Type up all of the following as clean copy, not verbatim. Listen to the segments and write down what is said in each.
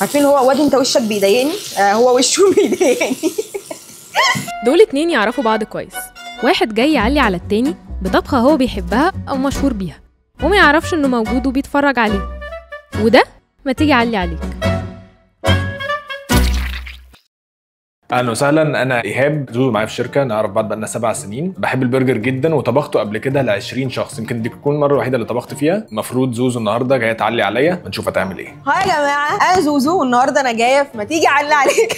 عارفين هو واد انت وشك بيضايقني، هو وشه بيضايقني. دول اتنين يعرفوا بعض كويس، واحد جاي يعلي على التاني بطبخة هو بيحبها أو مشهور بيها وما يعرفش إنه موجود وبيتفرج عليه، وده ما تيجي علي عليك. اهلا وسهلا، انا ايهاب، زوزو معايا في الشركة، نعرف بعض بقالنا 7 سنين. بحب البرجر جدا وطبخته قبل كده ل 20 شخص، يمكن دي تكون المرة الوحيدة اللي طبخت فيها. المفروض زوزو النهارده جاية تعلي عليا، ونشوف هتعمل ايه. hi يا جماعة، انا زوزو والنهارده انا جاية في ما تيجي علي عليك.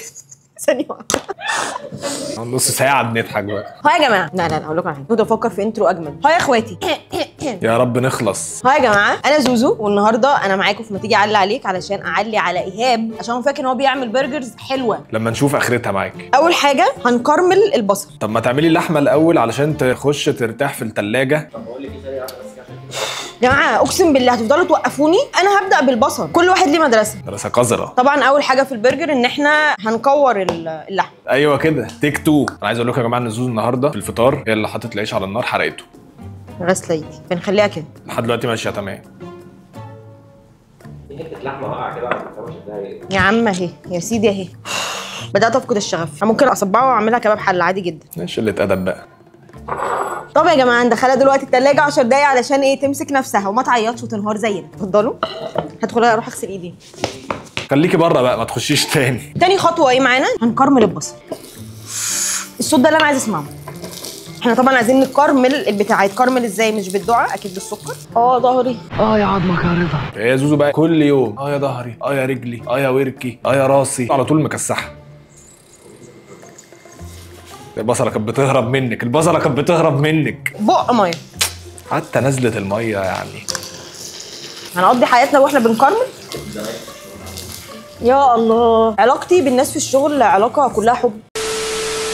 ثانية واحدة، نص ساعة بنضحك بقى. hi يا جماعة، لا لا لا هقول لكم على حاجة، كنت بفكر في intro اجمد. hi يا اخواتي، يا رب نخلص. hi يا جماعة، انا زوزو والنهارده انا معاكم في ما تيجي اعلي عليك علشان اعلي على ايهاب، عشان هو فاكر ان هو بيعمل burgers حلوة. لما نشوف اخرتها معاك. اول حاجة هنكرمل البصل. طب ما تعملي اللحمة الاول علشان تخش ترتاح في الثلاجة. طب بقول لك ايه، ثانية واحدة بس عشان يا جماعة اقسم بالله هتفضلوا توقفوني. انا هبدا بالبصل، كل واحد ليه مدرسه. مدرسه قذرة. طبعا اول حاجة في البرجر ان احنا هنكور اللحم. ايوه كده، take 2. انا عايز اقول لكم يا جماعة ان زوزو النهارده في الفطار هي اللي حطت العيش على النار حرقته. غسله ايدي، بنخليها كده لحد دلوقتي ماشية تمام. في حتة لحمه واقعه كده على المستوى شكلها ايه يا عم؟ اهي يا سيدي اهي. بدات افقد الشغف، انا ممكن اصبعه واعملها كباب حله عادي جدا. ماشي، قلة ادب بقى. طب يا جماعة ندخلها دلوقتي التلاجة 10 دقايق علشان ايه؟ تمسك نفسها وما تعيطش وتنهار زينا. اتفضلوا، هدخل اروح اغسل ايدي. خليكي بره بقى ما تخشيش تاني. تاني خطوة ايه معانا؟ هنكرمل البصل. الصوت ده اللي انا عايزه اسمعه. احنا طبعا عايزين نكرمل البتاع. هيتكرمل ازاي؟ مش بالدعاء اكيد، بالسكر. ظهري، يا عظمك يا رضا. يا زوزو بقى كل يوم يا ظهري، يا رجلي، يا وركي، يا راسي، على طول مكسحه. البصله كانت بتهرب منك، البصله كانت بتهرب منك. بق مية حتى نزلت المية يعني. هنقضي حياتنا واحنا بنكرمل. يا الله، علاقتي بالناس في الشغل علاقة كلها حب.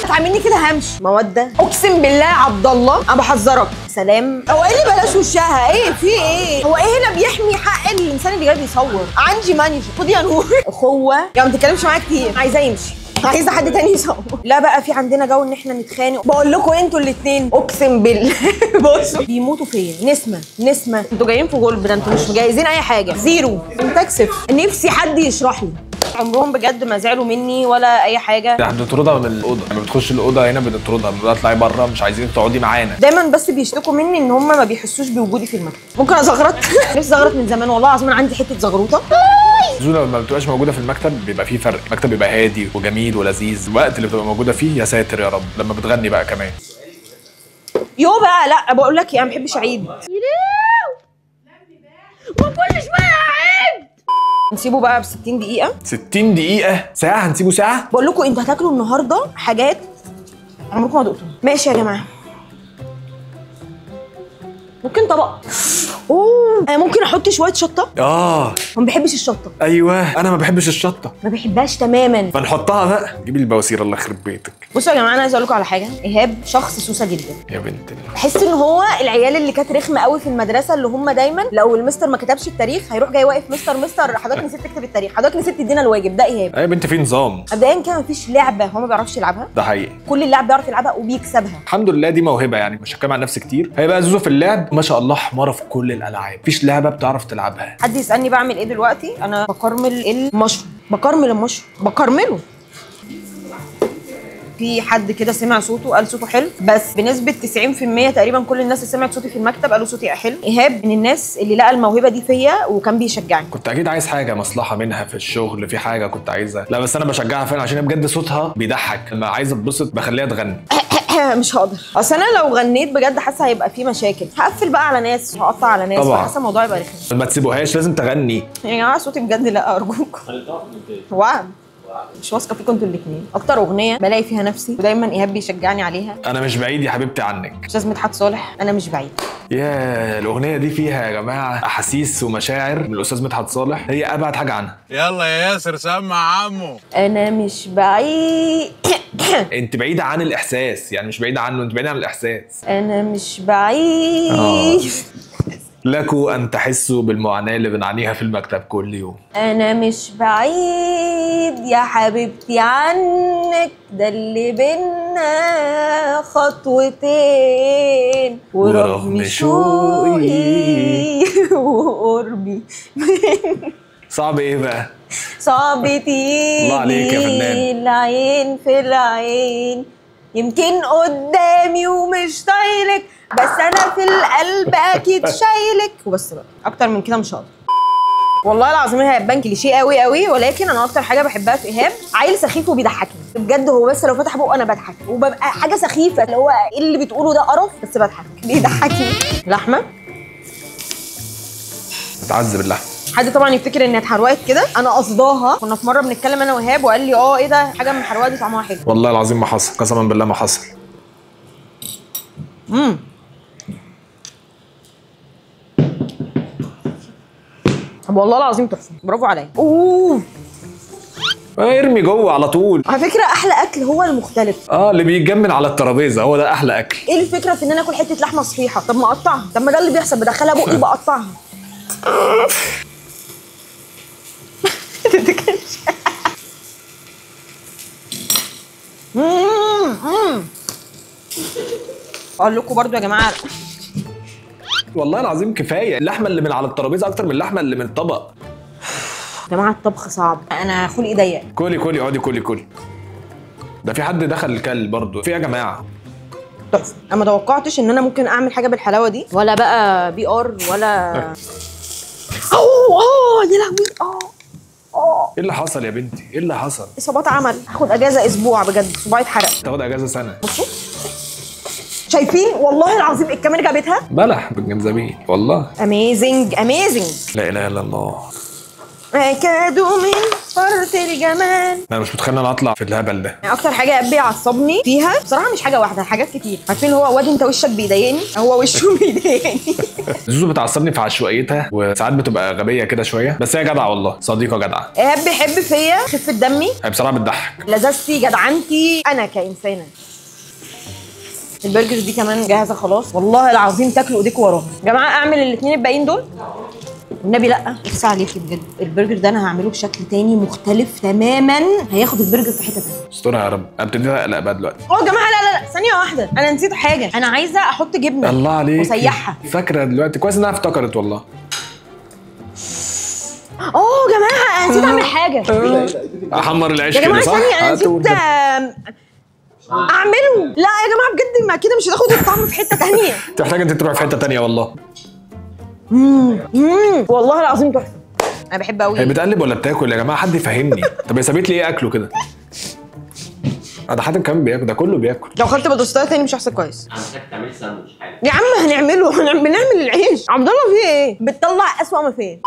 تعاملني كده همشي موده، اقسم بالله عبد الله انا بحذرك. سلام. هو ايه اللي بلاش وشها؟ ايه في ايه؟ هو ايه هنا بيحمي حق الانسان اللي جاي بيصور؟ عندي manager، خدي يا نور. اخوه يا ما تتكلمش معايا كتير، عايزاه يمشي، عايزه حد تاني يصور. لا بقى في عندنا جو ان احنا نتخانق. بقول لكم انتوا الاثنين اقسم بالله بصوا بيموتوا فين. نسمه نسمه، انتوا جايين في غلب ده، انتوا مش مجهزين اي حاجة، zero. انت صفر. نفسي حد يشرح لي. عمرهم بجد ما زعلوا مني ولا اي حاجة. احنا بنطردها من الاوضة، لما بتخش الاوضة هنا بنطردها، بنقول اطلعي بره، مش عايزينك تقعدي معانا. دايما بس بيشتكوا مني ان هم ما بيحسوش بوجودي في المكتب. ممكن ازغرط؟ نفسي ازغرط من زمان والله العظيم، انا عندي حتة زغروطه. زوزو لما ما بتبقاش موجودة في المكتب بيبقى فيه فرق، المكتب بيبقى هادي وجميل ولذيذ. الوقت اللي بتبقى موجودة فيه يا ساتر يا رب. لما بتغني بقى كمان يو بقى. لا بقول لك انا ما بحبش اعيد وكل شوية اعيد. نسيبه بقى ب 60 دقيقة. 60 دقيقة؟ ساعة؟ هنسيبه ساعة؟ بقول لكم انتوا هتاكلوا النهارده حاجات عمركم ما دقتوها. ماشي يا جماعة، ممكن طبق. اوه، انا ممكن احط شوية شطه. ما بحبش الشطه. ايوه انا ما بحبش الشطه، ما بحبهاش تماما. فنحطها بقى. جيبي البواسير الله يخرب بيتك. بصوا يا جماعة، انا عايزه اقول لكم على حاجة. ايهاب شخص سوسة جدا يا بنت. بحس ان هو العيال اللي كانت رخمة قوي في المدرسة، اللي هم دايما لو المستر ما كتبش التاريخ هيروح جاي واقف مستر مستر حضرتك نسيت تكتب التاريخ، حضرتك نسيت تدينا الواجب. ده ايهاب. ايوه يا بنت، في نظام. مبدئيا كده مفيش لعبه هو ما بيعرفش يلعبها. ده حقيقي، كل اللاعب بيعرف يلعبها وبيكسبها. الحمد لله، دي موهبة يعني، مش هتكلم عن نفسي كتير. هي بقى زوزو في اللعب ما شاء الله حماره في كل الالعاب، مفيش لعبه بتعرف تلعبها. حد يسالني بعمل ايه دلوقتي؟ انا بكرمل المشروم، بكرمل المشروم، بكرمله. في حد كده سمع صوته قال صوته حلو، بس بنسبة 90% تقريبا كل الناس اللي سمعت صوتي في المكتب قالوا صوتي حلو. ايهاب من الناس اللي لقى الموهبة دي فيا وكان بيشجعني. كنت اكيد عايز حاجة مصلحة منها في الشغل، في حاجة كنت عايزها. لا بس انا بشجعها فعلا عشان بجد صوتها بيضحك، لما عايزه اتبسط بخليها تغني. مش هقدر، اصل انا لو غنيت بجد حاسه هيبقى في مشاكل، هقفل بقى على ناس، هقطع على ناس، حاسه الموضوع يبقى رخم. ما تسيبوهاش، لازم تغني يا جماعة. صوتي بجد لا ارجوكم. وعد مش واثقة فيكم انتوا الاثنين. اكتر اغنية بلاقي فيها نفسي ودايما ايهاب بيشجعني عليها، انا مش بعيد يا حبيبتي عنك، استاذ مدحت صالح، انا مش بعيد. يا الاغنية دي فيها يا جماعة احاسيس ومشاعر من الاستاذ مدحت صالح، هي ابعد حاجة عنها. يلا يا ياسر سمع عمو. انا مش بعيد. انت بعيدة عن الاحساس، يعني مش بعيدة عنه، انت بعيدة عن الاحساس. انا مش بعيد. لكم ان تحسوا بالمعاناة اللي بنعانيها في المكتب كل يوم. انا مش بعيد يا حبيبتي عنك، ده اللي بينا خطوتين، ورغم شوقي وقربي منك. صعب ايه بقى؟ صعب تيجي. الله عليك يا فنان. العين في العين، يمكن قدامي ومش طايلك، بس انا في القلب اكيد شايلك. وبس بقى، اكتر من كده مش هقدر. والله العظيم هيبان كليشيه قوي قوي، ولكن انا اكتر حاجة بحبها في ايهاب، عيل سخيف وبيضحكني بجد. هو بس لو فتح بقه انا بضحك، وببقى حاجة سخيفة اللي هو ايه اللي بتقوله ده قرف، بس بضحك، بيضحكني. لحمه بتعذب اللحمة. حد طبعا يفتكر انها اتحروقت كده، انا قصداها. كنا في مرة بنتكلم انا وإيهاب وقال لي ايه ده، حاجة من الحروقه دي طعمها حلو. والله العظيم ما حصل، قسما بالله ما حصل. طب والله العظيم تحفة، برافو عليا. اوه ارمي جوه على طول. على فكرة احلى اكل هو المختلف. اللي بيتجمل على الترابيزة هو ده احلى اكل. ايه الفكرة في ان انا اكل حتة لحمه صحيحه؟ طب ما اقطعها. طب ما ده اللي بيحصل، بدخلها بقي بقطعها. ما تتكلمش. اقول لكم برضو يا جماعة، والله العظيم كفاية اللحمة اللي من على الترابيزة اكتر من اللحمة اللي من الطبق. يا جماعة الطبخ صعب، انا خلقي ضيق. كلي كلي، اقعدي كلي كلي. ده في حد دخل الكل برضو في يا جماعة. تحفة. انا ما توقعتش ان انا ممكن اعمل حاجة بالحلاوه دي، ولا بقى PR ولا اوه يا لهوي. ايه اللي حصل يا بنتي؟ ايه اللي حصل؟ اصابات عمل. هاخد اجازه اسبوع بجد، صباعي اتحرق. تاخد اجازه سنة. بصوا شايفين والله العظيم الكاميرا جابتها بلح بالجنزبيل والله. amazing amazing. لا اله الا الله. اكاد من فرط الجمال. انا مش متخيل ان انا اطلع في الهبل ده. اكتر حاجة بيعصبني فيها بصراحة مش حاجة واحدة، حاجات كتير. عارفين هو واد انت وشك بيضايقني، هو وشه بيضايقني. زوزو بتعصبني في عشوائيتها، وساعات بتبقى غبية كده شوية، بس هي جدعه والله، صديقه جدعه. ايهاب بيحب فيا خفه دمي، هي بصراحة بتضحك، لذاذتي، جدعنتي، انا كانسانه. البرجر دي كمان جاهزة خلاص، والله العظيم تاكلوا ايديكوا وراها. يا جماعة اعمل الاثنين الباقيين دول والنبي. لا اخس عليكي بجد، البرجر ده انا هعمله بشكل تاني مختلف تماما، هياخد البرجر في حتة تانية. استرها يا رب، انا ابتديت اقلق بقى دلوقتي. يا جماعة لا لا لا، ثانية واحدة، انا نسيت حاجة، انا عايزه احط جبنه. الله عليك، وسيحها. فاكره دلوقتي كويس انها افتكرت والله. يا جماعة انا نسيت اعمل حاجة. احمر العيش يا جماعة كده صح؟ ثانية، انا نسيت اعمله. لا يا جماعة بجد ما كده مش هتاخد الطعم في حتة ثانية. تحتاج انت تروح في حتة ثانية والله. والله العظيم تحفة، انا بحب قوي. هي بتقلب ولا بتاكل يا جماعة؟ حد يفهمني. طب هي سابت لي ايه اكله كده؟ ده حاتم كمان بياكل، ده كله بياكل. لو خدت بطاطسايه تاني مش هحصل كويس. انا محتاج تعملي ساندوتش حالا يا عم. هنعمله، بنعمل العيش. عبد الله فيه ايه؟ بتطلع اسوأ ما فيه.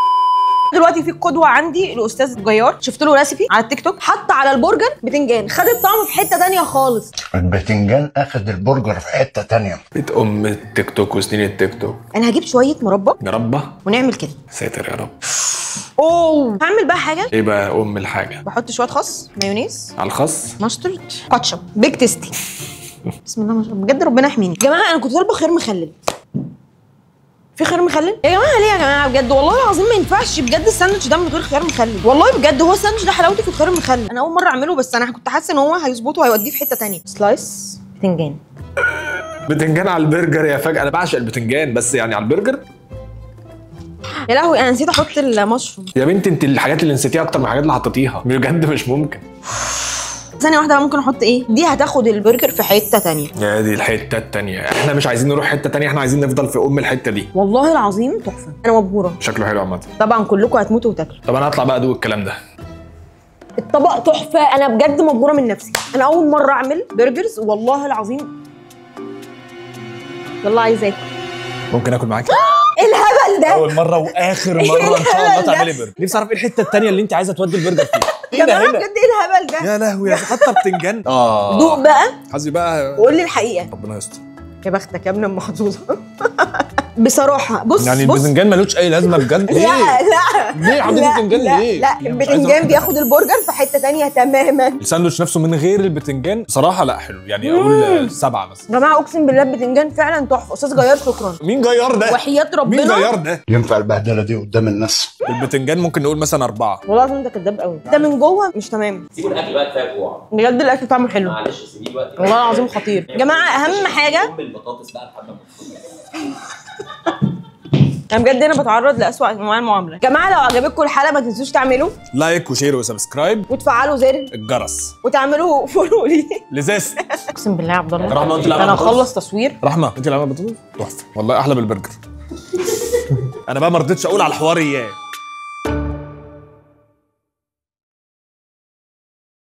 دلوقتي في قدوة عندي الاستاذ جيار، شفت له recipe على التيك توك، حط على البرجر بتنجان، خد الطعم في حتة ثانية خالص. البتنجان اخد البرجر في حتة ثانية. بيت ام التيك توك وسنين التيك توك. انا هجيب شوية مربى ونعمل كده. ساتر يا رب. اوه هعمل بقى حاجة. ايه بقى ام الحاجة؟ بحط شوية خس، مايونيز على الخس، mustard، كاتشب، Big Tasty. بسم الله ما شاء الله، بجد ربنا يحميني. يا جماعة انا كنت طالبه خيار مخلل. في خيار مخلل يا جماعة؟ ليه يا جماعة بجد والله العظيم ما ينفعش بجد الساندوتش ده من غير خيار مخلل. والله بجد هو الساندوتش ده حلاوته في الخيار المخلل. انا اول مرة اعمله، بس انا كنت حاسه ان هو هيظبطه وهيوديه في حتة ثانية. slice بتنجان. بتنجان على البرجر يا فجأة. انا بعشق البتنجان، بس يعني على البرجر. يا لهوي انا نسيت احط المشروم. يا بنتي انت الحاجات اللي نسيتيها اكتر من الحاجات اللي حطيتيها، بجد مش ممكن. ثانية واحدة، ممكن احط ايه؟ دي هتاخد البرجر في حتة ثانية. يا دي الحتة الثانية، احنا مش عايزين نروح حتة ثانية، احنا عايزين نفضل في ام الحتة دي. والله العظيم تحفة، انا مبهورة. شكله حلو عامة. طبعا كلكم هتموتوا وتاكلوا. طب انا هطلع بقى ادوق الكلام ده. الطبق تحفة، انا بجد مبهورة من نفسي. انا اول مرة اعمل burgers والله العظيم. يلا عايزه اكل. ممكن اكل معاكي؟ ايه الهبل ده؟ اول مرة واخر مرة ان شاء الله تعملي برجر. نفسي اعرف ايه الحتة الثانية اللي انت عايزه تودي البرجر فيها. يا جماعة بجد ايه الهبل ده؟ يا لهوي يا حتى بتنجان. دوق بقى حظي بقى وقول لي الحقيقة. ربنا يستر. يا بختك يا ابن المحظوظه. بصراحة بص يعني البتنجان ملوش اي لازمه بجد. ليه؟ لا لا ليه حطيت البتنجان ليه؟ لا البتنجان بياخد البرجر في حتة ثانية تماما. الساندوتش نفسه من غير البتنجان بصراحة لا حلو، يعني اقول 7 مثلا. يا جماعة اقسم بالله البتنجان فعلا تحفة. استاذ جيار شكرا. مين جيار ده؟ وحياه ربنا مين جيار ده؟ ينفع البهدله دي قدام الناس؟ البتنجان ممكن نقول مثلا 4. والله العظيم انت كداب قوي، ده من جوه مش تمام. سيبوا الاكل بقى كفاية جوع بجد، الاكل طعمه حلو. معلش سيبيه دلوقتي والله العظيم خطير. يا جماعة اهم حاجة ام البطاطس بقى لحد ما. يا انا بجد انا بتعرض لاسوء انواع المعاملة. جماعة لو عجبتكم الحلقة ما تنسوش تعملوا like و share و subscribe وتفعلوا زر الجرس وتعملوا follow لي لزاز. اقسم بالله يا عبد الله رحمه انت اللي انا هخلص تصوير. رحمه انت اللي عامله بطاطس تحفة والله، احلى بالبرجر. انا بقى ما رضيتش اقول على الحوار اياه.